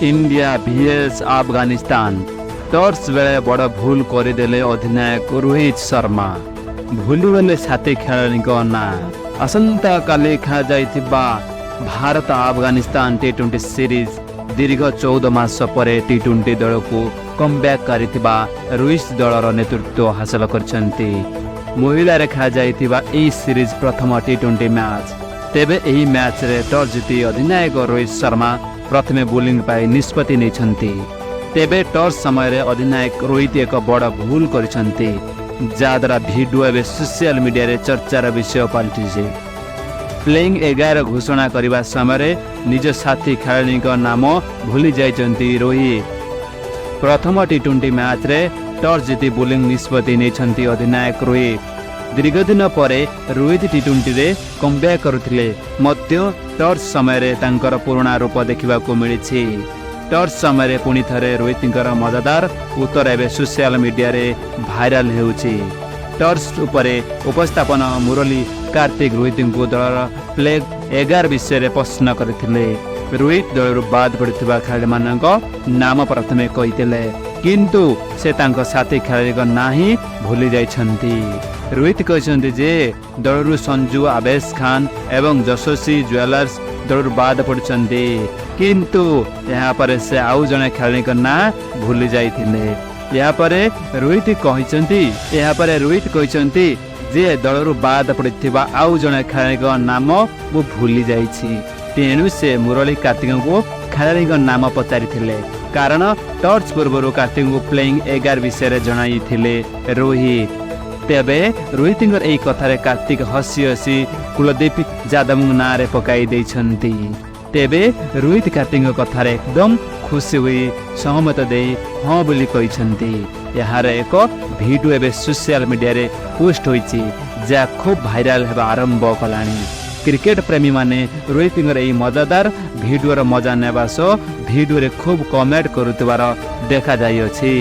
India vs Afghanistan, toss ବେଳେ ବଡ଼ ଭୁଲ କରିଦେଲେ ଅଧିନାୟକ ରୋହିତ ଶର୍ମା। ଭୁଲିଗଲେ ସାଥୀ ଖେଳାଳିଙ୍କ ନାଁ। ଆସନ୍ତାକାଲି ଖେଳାଯାଇଥିବା ଭାରତ ଆଫଗାନିସ୍ତାନ ଟି-20 ସିରିଜ୍ ଦୀର୍ଘ 14 ମାସ ପରେ ଟି-20 ଦଳକୁ କମ୍ବ୍ୟାକ୍ କରିଥିବା ରୋହିତ ଦଳର ନେତୃତ୍ୱ ହାସଲ କରିଛନ୍ତି। ମୋହାଲିରେ ଖେଳାଯାଇଥିବା ଏହି ସିରିଜ୍ ପ୍ରଥମ ଟି-20 ମ୍ୟାଚ୍। ତେବେ ଏହି ମ୍ୟାଚ୍ରେ ଟସ୍ ଜିତି ଅଧିନାୟକ ରୋହିତ ଶର୍ମା ପ୍ରଥମେ ବୋଲିଂ ପାଇଁ ନିଷ୍ପତ୍ତି ନେଇଛନ୍ତି। ତେବେ ଟସ୍ ସମୟରେ ଅଧିନାୟକ ରୋହିତ ଏକ ବଡ଼ ଭୁଲ କରିଛନ୍ତି, ଯାହାଦ୍ୱାରା ଭିଡିଓ ଏବେ ସୋସିଆଲ ମିଡିଆରେ ଚର୍ଚ୍ଚାର ବିଷୟ ପାଲଟିଛି। ପ୍ଲେଇଂ 11 ଘୋଷଣା କରିବା ସମୟରେ ନିଜ ସାଥୀ ଖେଳାଳିଙ୍କ ନାମ ଭୁଲି ଯାଇଛନ୍ତି ରୋହିତ। ପ୍ରଥମ ଟି-20 ମ୍ୟାଚ୍ରେ ଟସ୍ ଜିତି ବୋଲିଂ ନିଷ୍ପତ୍ତି ନେଇଛନ୍ତି ଅଧିନାୟକ ରୋହିତ। ଦୀର୍ଘଦିନ ପରେ ରୋହିତ ଟି-20ରେ କମ୍ବ୍ୟାକ୍ କରୁଥିଲେ ମଧ୍ୟ ଟସ୍ ସମୟରେ ତାଙ୍କର ପୁରୁଣା ରୂପ ଦେଖିବାକୁ ମିଳିଛି। ଟସ୍ ସମୟରେ ପୁଣି ଥରେ ରୋହିତଙ୍କର ମଜାଦାର ଉତ୍ତର ଏବେ ସୋସିଆଲ ମିଡିଆରେ ଭାଇରାଲ ହେଉଛି। ଟସ୍ ଉପରେ ଉପସ୍ଥାପକ ମୁରଲୀ କାର୍ତ୍ତିକ ରୋହିତଙ୍କୁ ଦଳର ପ୍ଲେଇଂ 11 ବିଷୟରେ ପ୍ରଶ୍ନ କରିଥିଲେ। ରୋହିତ ଦଳରୁ ବାଦ ପଡ଼ିଥିବା ଖେଳାଳିମାନଙ୍କ ନାମ ପ୍ରଥମେ କହିଥିଲେ, କିନ୍ତୁ ସେ ତାଙ୍କ ସାଥୀ ଖେଳାଳିଙ୍କ ନାଁ ହିଁ ଭୁଲି ଯାଇଛନ୍ତି। ରୋହିତ କହିଛନ୍ତି ଯେ ଦଳରୁ ସଞ୍ଜୁ, ଆବେଶ ଖାନ ଏବଂ ଯଶସ୍ୱୀ ଜୟସ୍ୱାଲ ଦଳରୁ ବାଦ ପଡ଼ିଛନ୍ତି, କିନ୍ତୁ ଏହାପରେ ସେ ଆଉ ଜଣେ ଖେଳାଳିଙ୍କ ନାଁ ଭୁଲି ଯାଇଥିଲେ। ଏହାପରେ ରୋହିତ କହିଛନ୍ତି ଯେ ଦଳରୁ ବାଦ ପଡ଼ିଥିବା ଆଉ ଜଣେ ଖେଳାଳିଙ୍କ ନାମ ମୁଁ ଭୁଲି ଯାଇଛି। ତେଣୁ ସେ ମୁରଲୀ କାର୍ତ୍ତିକଙ୍କୁ ଖେଳାଳିଙ୍କ ନାମ ପଚାରିଥିଲେ, କାରଣ ଟସ୍ ପୂର୍ବରୁ କାର୍ତ୍ତିକଙ୍କୁ ପ୍ଲେଇଂ 11 ବିଷୟରେ ଜଣାଇଥିଲେ ରୋହିତ। ତେବେ ରୋହିତଙ୍କର ଏହି କଥାରେ କାର୍ତ୍ତିକ ହସି ହସି କୁଲଦୀପ ଯାଦବଙ୍କ ନାଁରେ ପକାଇ ଦେଇଛନ୍ତି। ତେବେ ରୋହିତ କାର୍ତ୍ତିକଙ୍କ କଥାରେ ଏକଦମ ଖୁସି ହୋଇ ସହମତ ଦେଇ ହଁ ବୋଲି କହିଛନ୍ତି। ଏହାର ଏକ ଭିଡିଓ ଏବେ ସୋସିଆଲ ମିଡିଆରେ ପୋଷ୍ଟ ହୋଇଛି, ଯାହା ଖୁବ୍ ଭାଇରାଲ ହେବା ଆରମ୍ଭ କଲାଣି। କ୍ରିକେଟ ପ୍ରେମୀମାନେ ରୋହିତଙ୍କର ଏହି ମଜାଦାର ଭିଡିଓର ମଜା ନେବା ସହ ଭିଡିଓରେ ଖୁବ୍ କମେଣ୍ଟ କରୁଥିବାର ଦେଖାଯାଇଅଛି।